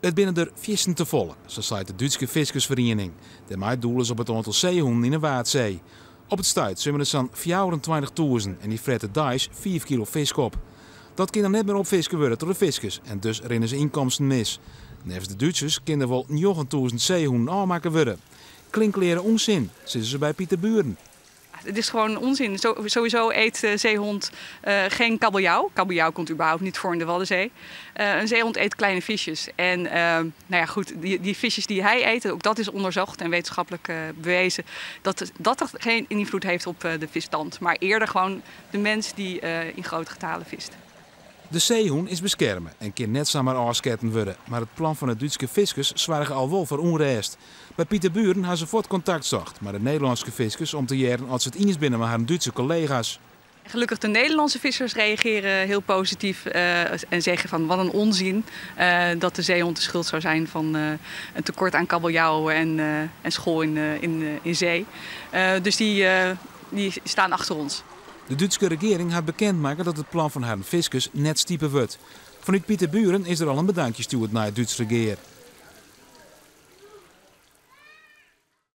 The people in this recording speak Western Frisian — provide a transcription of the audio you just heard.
It binne der fierstente folle, sa seit de Dútske fiskersferiening. Dêrmei doele se op it oantal seehûnen yn 'e Waadsee. Op it stuit swimme der sa'n 24.000 en dy frette deis 5 kilo fisk op. Dat kin dan net mear opfiske wurde troch de fiskers en dus rinne se ynkomsten mis. Neffens de Dútsers kin der wol 9000 seehûnen ôfmakke wurde. Klinkleare ûnsin, sizze se by Pieterburen. Het is gewoon onzin. Sowieso eet de zeehond geen kabeljauw. Kabeljauw komt überhaupt niet voor in de Waddenzee. Een zeehond eet kleine visjes. En nou ja, goed, die visjes die hij eet, ook dat is onderzocht en wetenschappelijk bewezen, dat dat geen invloed heeft op de visstand. Maar eerder gewoon de mens die in grote getalen vist. De seehûn is beskerme en kin net samar ôfsketten wurde, mar it plan fan de Dútske fiskers soarge al wol foar ûnrêst. By Pieterburen ha se fuort kontakt socht mei de Nederlânske fiskers om te hearren oft se it iens binne mei harren Dútske kollega's. Gelukkig de Nederlandse vissers reageren heel positief en zeggen van wat een onzin dat de zeehond de schuld zou zijn van een tekort aan kabeljauw en schol in zee. Dus die staan achter ons. De Dútske regearing hat bekend makke dat it plan fan harren fiskers net stipe wurdt. Fanút Pieterburen is der al in bedankje stjoerd nei it Dútsk regear.